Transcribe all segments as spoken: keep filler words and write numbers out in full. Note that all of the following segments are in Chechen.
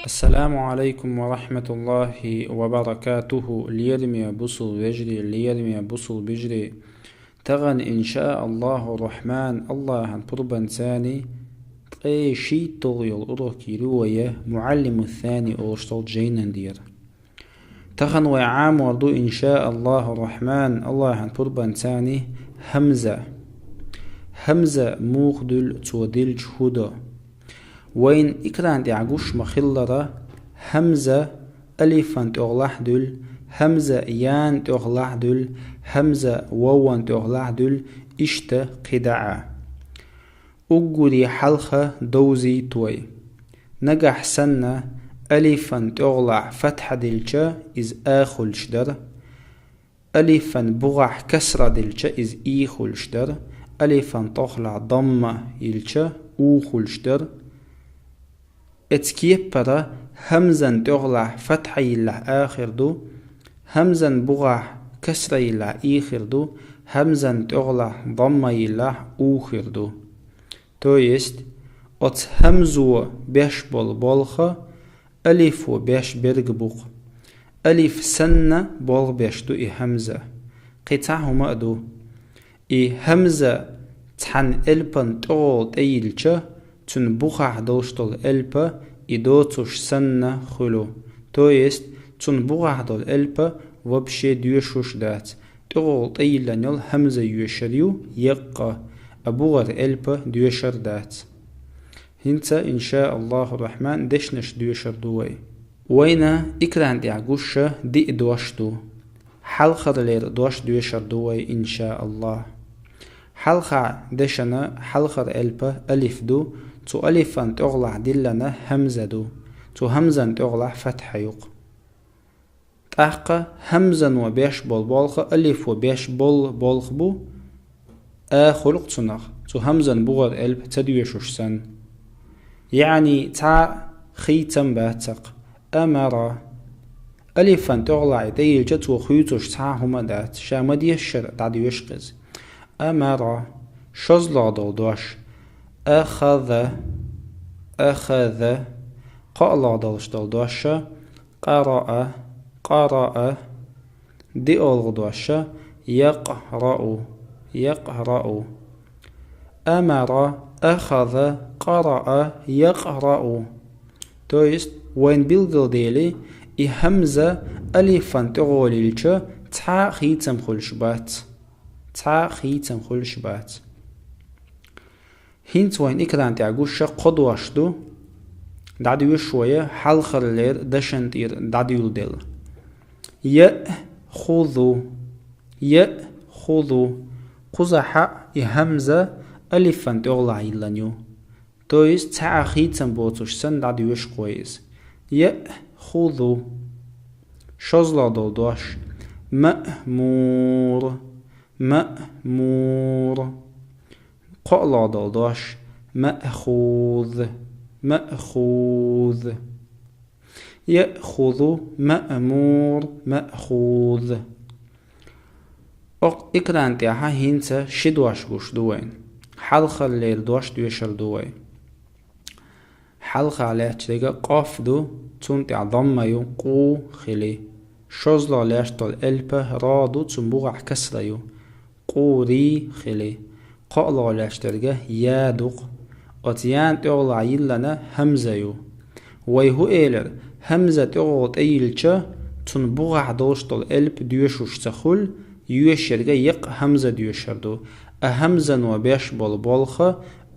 Ассаламу алейкум ва рахматуллахи ва баракатуху, лераме бусул вежарий, лераме бусул бижарий. Тахан, иншааллаху рахман, Аллахьан пурбанцани, ткъе шийтталгӀа йола урок йир вай, Муаллиму Сани олуш долчу жайнан дера. Тахан вай Ӏамор ду, иншааллаху рахман, Аллахьан пурбанцани, хӀамза. ХӀамза муха дуьллу, цо диллича хӀун до? Вайна экран тӀехь гуш ма-хиллара, хӀамза алифан тӀехула дуьллу, хӀамза ян тӀехула дуьллу, хӀамза вован тӀехула дуьллу, иштта кхидӀа а. Уггаре хьалха довзуьйту вай. Нагахь санна алифан тӀехула фатхьа диллича, иза а хуьлуш дара. Алифан бухахь касра диллича, иза и хуьлуш дара. Алифан тӀехула дамма йиллича, у хуьлуш дара. Эцу кепара хӀамзан тӀехула фатхьа йиллахь а хир ду, хӀамзан бухахь касра йиллахь и хир ду, хӀамзан тӀехула дамма йиллахь у хир ду. То есть, оцу хӀамзо беш болу болх алифо беш берг бу-кх. Алиф санна болх беш ду и хӀамза. Кхин цхьа хӀума а ду. И хӀамза цхьана элпан тӀехула тӀейиллича, цуьнан бухахь долуш долу элп и доцуш санна хуьлу. То есть, цуьнан бухахь долу элп вообще доьшуш дац. ТӀехула тӀейиллина йолу хӀамза йоьшур ю якъа, а бухара элп доьшур дац. ХӀинца, иншааллаху рахман, дешнаш доьшур ду вай. Вайна экран тӀехь гуш диъ дош ду. Хьалхарлера дош доьшур ду вай, иншааллах. Хьалха дешана хьалхара элп алиф ду, цу алифан тӀехула диллина хӀамза ду, цу хӀамзан тӀехула фатхьа ю-кх. ТӀаккха хӀамзано беш болу болх алифо беш болу болх бу, а хуьлу-кх цунах, цу хӀамзан бухара элп ца доьшуш санна. Яъни цхьа хийцам бац-кх. Амара. Алифан тӀехула и тӀейиллича, цо хуьйцуш цхьа хӀума дац, ша ма-дешшара дӀадоьшу-кх иза. Амара. ШозлагӀа долу дош. Ахаза. Ахаза. КхоалагӀа долуш долу дош. Къараа, къараа. ДиъолгӀа дош. Якърау, якърау. Амара, ахаза, къараа, якърау. То есть, вайн билгалдели, и хӀамза алифан тӀехула йиллича, цхьа а хийцам хуьлуш бац. Цхьа а хийцам хуьлуш бац. ХӀинца вайн экран тӀехь гуш кхо дош ду, дӀадоьшу вай хьалхарлера дашан тӀера дӀадуьйладелла. Яъхузу, яъхузу. Кхузахь и хӀамза алифан тӀехула йиллина ю. То есть, цхьа а хийцам боцуш санна дӀадоьшу-кх вай иза. Яъхузу. ШозлагӀа долу дош. Маъмур, маъмур. КхоалагӀа долу дош. Маъхуз, маъхуз. Яъхузу, маъмур, маъхуз. Окху экран тӀехь хӀинца ши дош гуш ду вайн. Хьалхарлера дош доьшур ду вай. Хьалха лаьтташ дерг къоф ду, цунна тӀехь дамма ю, къу хили. ШозлагӀа лаьтташ долу элп ро ду, цуьнан бухахь касра ю. Къури хили. КхоалагӀа лаьтташ дерг я ду-кх. Оцу ян тӀехула йиллина хӀамза ю. Вай хӀун элира, хӀамза тӀехула тӀейиллича, цуьнан бухахь долуш долу элп доьшуш ца хуьлу, йоьшуш ерг якъа хӀамза доьшур ду. А хӀамзано беш болу болх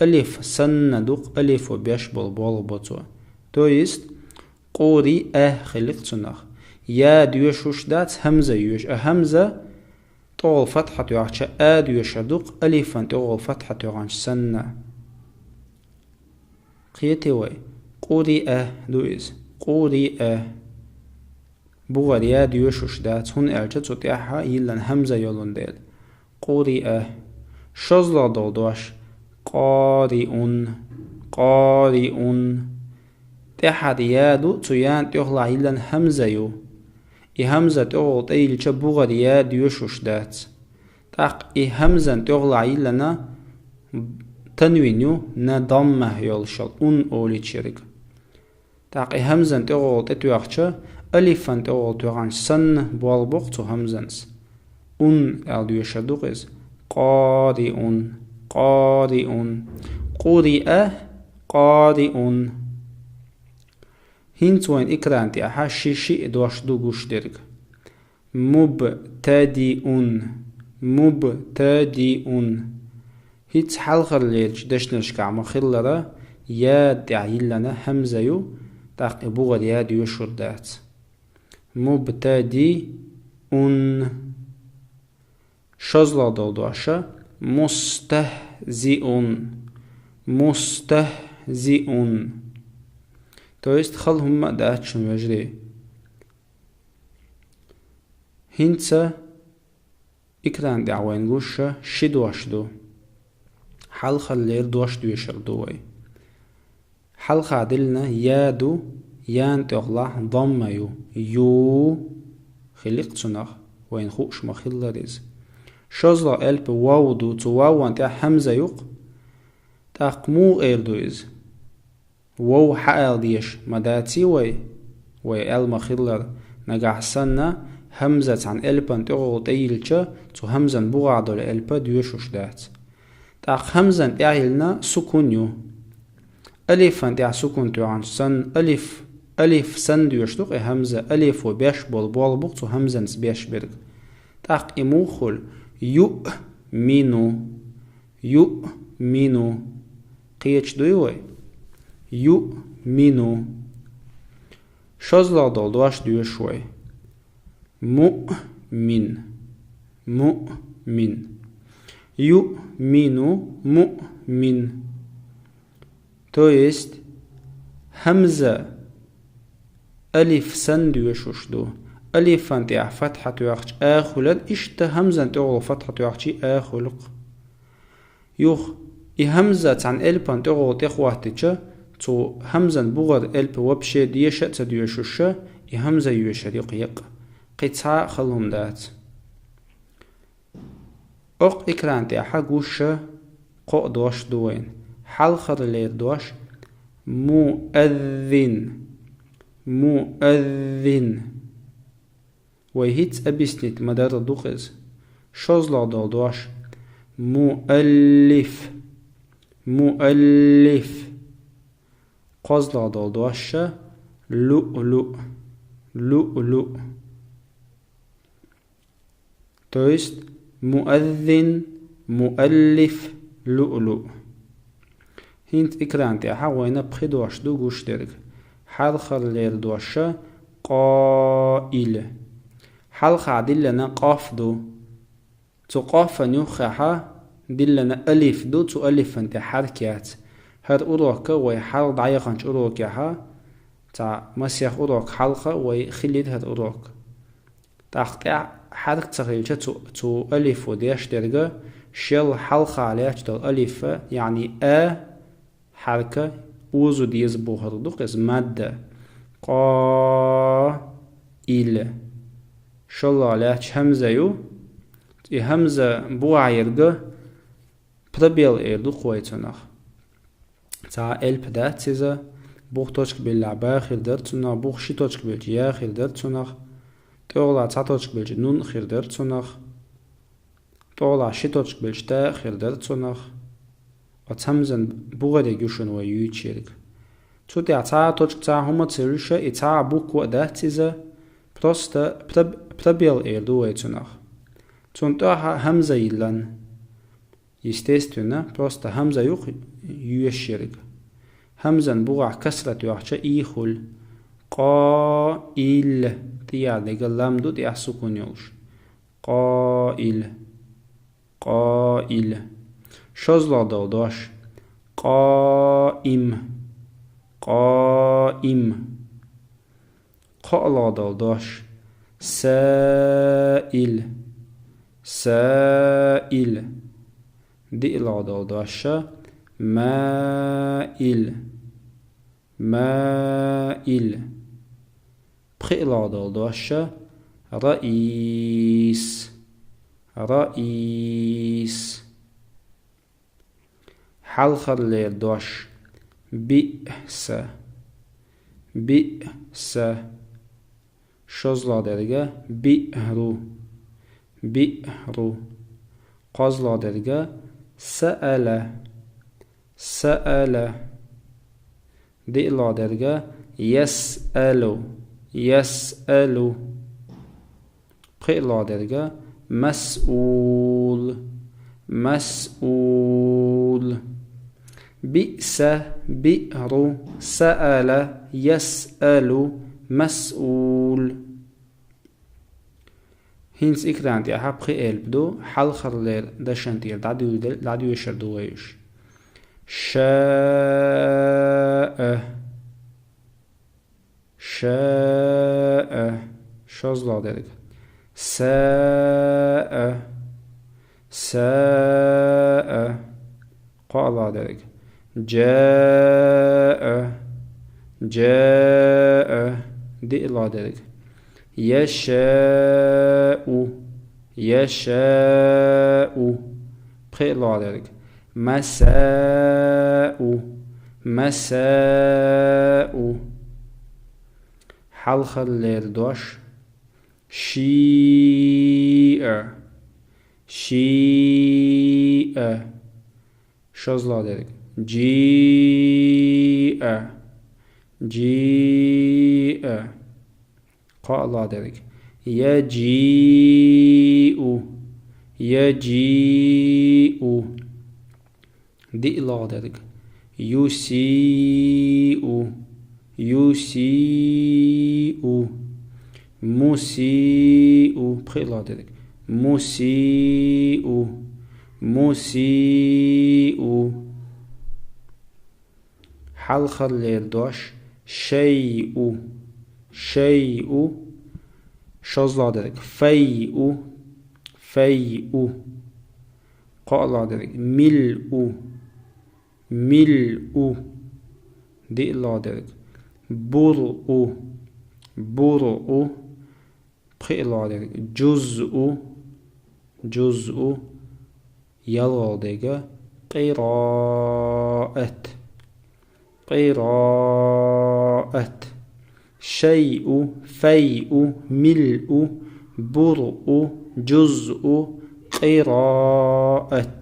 алиф санна ду-кх, алифо беш болу болх бо цо. То есть, къуриа хили-кх цунах. Я доьшуш дац, хӀамза йоьшу, а хӀамза тӀехула фатхьа тоьхча а доьшур ду-кх, алифан тӀехула фатхьа тоьхча санна. Кхетий вай? Къуриа ду иза. Къуриа. Бухара я доьшуш дац, хӀунда аьлча цу тӀехь йиллина хӀамза йолун дела. Къуриа. ШозлагӀа долу дош. Къориун. Къориун. ТӀехьара я ду, цу ян тӀехула йиллина хӀамза ю. И хӀамза тӀехула тӀейиллича бухара я доьшуш дац. ТӀаккха и хӀамзан тӀехула йиллина танвин ю, на дамма йолуш йолу, ун олуьйтуш ерг. ТӀаккха и хӀамзан тӀехула тӀетоьхча, алифан тӀехула тоьханча санна болх бу-кх цу хӀамзанца. Ун аьлла доьшур ду-кх иза. Къариун, къариун. Къуриа, къариун. ХӀинца вайна экрана тӀехьа ши-шиъ дош ду гуш дерг. Мубтадиун. Мубтадиун. ХӀинца хьалхарчу лерачу дешнашкахь ма-хиллара, я тӀехь йиллина хӀамза ю, тӀаккха и бухара я доьшур дац. Мубтадиун. ШозлагӀа долу дош: мустахзиун. Мустахзиун. То есть хала хӀумма а дац шуна, вежарий. ХӀинца экрана тӀехь вайна гуш ши дош ду. Хьалхарчу лерачу дош доьшур ду вай. Хьалха диллина я ду, ян тӀехулахь дамма ю. Ю. Хили-кх цунах, вайна хууш ма-хиллара иза. ШозлагӀа элп вов ду, цу вован тӀехь хӀамза ю-кх. ТӀаккха муха эр ду иза? Вов хьаала дезаш ма даций вай? Вай аьлла ма-хиллара, нагахь санна хӀамза цхьана элпан тӀехула тӀейиллича, цу хӀамзан бухахь долу элп доьшуш дац. ТӀаккха хӀамзан тӀехь йиллина сукун ю. Алифан тӀехь сукун тоьхча санна, алиф, алиф санна доьшуш ду-кх и хӀамза, алифо беш болу болх бу-кх цу хӀамзанца беш берг. ТӀаккха и муха хуьлу? Юъмину. Юъмину. Кхеташ дуй вай? Юъмину. ШозлагӀа долу дош доьшу вай. Муъмин. Муъмин. Юъмину муъмин. То есть хӀамза алиф санна доьшуш ду. Алифан тӀехь фатхьа тоьхча а хуьлу, иштта хӀамзан тӀехула фатхьа тоьхча а хуьлу-кх. Юха и хӀамза цхьана элпан тӀехула тӀехӀоттича, цу хӀамзан бухара элп вообще деша а ца доьшуш, и хӀамза йоьшур ю-кх еккъа. Кхин цхьа а хала хӀума дац. Окху экрана тӀехь гуш кхо а дош ду вайна. Хьалхарчу лерачу дош: муаззин. Муаззин. Вай хӀинцца объяснить ма-дарра ду-кх иза. ШозлагӀа долу дош: муаллиф. Муаллиф. КхозлагӀа долу дош: луълуъ. Луълуъ. То есть муаззин, муаллиф, луълуъ. ХӀинца экрана тӀехь вайна пхи дош ду гуш дерг. Хьалхарчу лерачу дош: къаил. Хьалха диллина къоф ду. Цу къофан юххехь диллина алиф ду, цу алифан тӀе хьарк яц. ХӀара урок вай хьалха дӀаяханчу урокехь, цхьа масех урок хьалха вай хилира хӀара урок. ТӀаккха тӀехь хьарк ца хилча, цу, цу алифо деш дерг шел хьалха лаьтташ долу алиф, яъни а хьарк озо деза бохург ду-кх иза, мадда. Къаил. ШоллагӀа лаьтташ хӀамза ю. И хӀамза бухахь ерг пробел эр ду-кх вай цунах. Цхьа элп дац иза, бух точка беллехь ба хир дара цунах, бух ши точка белча я хир дара цунах, тӀехула цхьа точка белча нун а хир дара цунах, тӀехула ши точка белча та а хир дара цунах. Оцу хӀамзан бухариг ю шуна вай юьйцуш ерг. Цу тӀехь цхьа а точка, цхьа а хӀума ца хуьлуш, и цхьа а буква а дац иза, просто проб-, пробел эр ду вай цунах. Цунна тӀехь хӀамза йиллина. Естественно, просто хӀамза ю-кх йоьшуш ерг. ХӀамзан бухахь касра тоьхча и хуьлу. Къаил. ТӀехьа дерг лам ду, тӀехь сукун йолуш. Къаил. Къаил. ШозлагӀа долу дош: къаим. Къаим. КхоалагӀа долу дош: саил. Саил. ДиълагӀа долу дош: маил. Маил. ПхоьалгӀа долу дош: раис. Раис. Хьалхара лерачу дош: биъса. بئس. شوزлагӀа дерг: بئر. بئر. КхозлагӀа дерг: سأل. سأل. ДиълагӀа дерг: يسأل. يسأل. ПхиълагӀа дерг: مسؤول. مسؤول. بئس، بئر، سأل، يسأل، مسؤول. ХӀинца экран тӀехь пхи элп ду, хьалхарчу леррина дашна тӀера дӀадуьйдал-, дӀадоьшур ду вай уьш. شاء. شاء. ШозлагӀа дерг: ساء. ساء. КхоалагӀа дерг: جاء. جاء. ДиълагӀа дерг: يشاء. يشاء. ПхиълагӀа дерг: مساء. مساء. Хьалхара леррина дош: شيء. شيء. ШозлагӀа дерг: جيء. جيء. КхоалагӀа дерг: يجيء. يجيء. ДиълагӀа дерг: يسيء. يسيء. مسيء. ПхиълагӀа дерг: مسيء. مسيء. Хьалхара леррина дош: شيء. شيء. ШозлагӀа дерг: فيء. فيء. КхоалагӀа дерг: ملء. ملء. ДиълагӀа дерг: برء. برء. ПхиълагӀа дерг: جزء. جزء. ЯлгӀалгӀа дерг: قراءة. قراءة. شيء، فيء، ملء، برء، جزء، قراءة.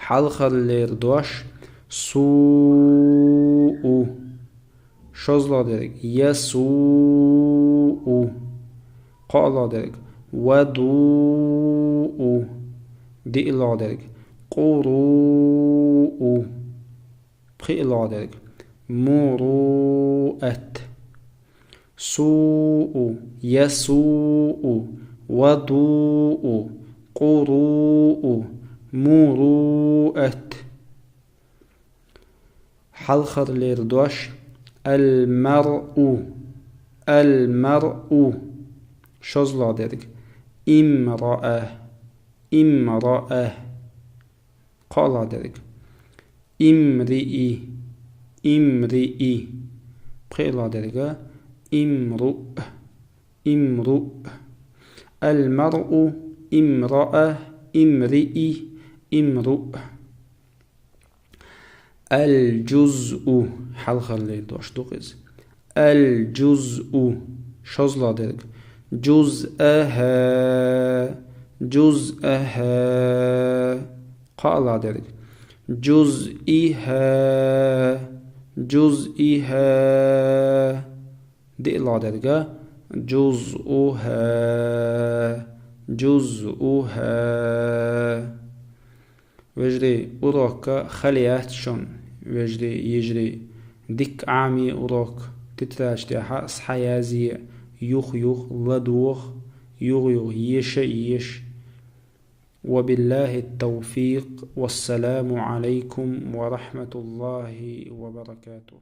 Хьалхара леррина дош: سوء. ШозлагӀа дерг: يسوء. КхоалагӀа дерг: وضوء. ДиълагӀа дерг: قروء. ПхиълагӀа дерг: مروءة. سوء، يسوء، وضوء، قروء، مروءة. Хьалхара леррина дош: المرء. المرء. ШозлагӀа дерг: امرأة. امرأة. КхоалагӀа дерг: امرئ. امرئ. ПхиълагӀа дерг: امرؤ. امرؤ. المرء، امرأة، امرئ، امرؤ. الجزء. Хьалхара леррина дош ду-кх иза. الجزء. ШозлагӀа дерг: جزءها. جزءها. КхоалагӀа дерг: جزئها. جزئها. ДиълагӀа дерг: جزءها. جزءها. Вежарий, урок хала яц шун, вежарий, йижарий. Дикка Ӏамае урок, тетрадь тӀехь схьаязъе, юх-юха ладогӀа, юха-юха еша а еша. وبالله التوفيق. والسلام عليكم ورحمة الله وبركاته.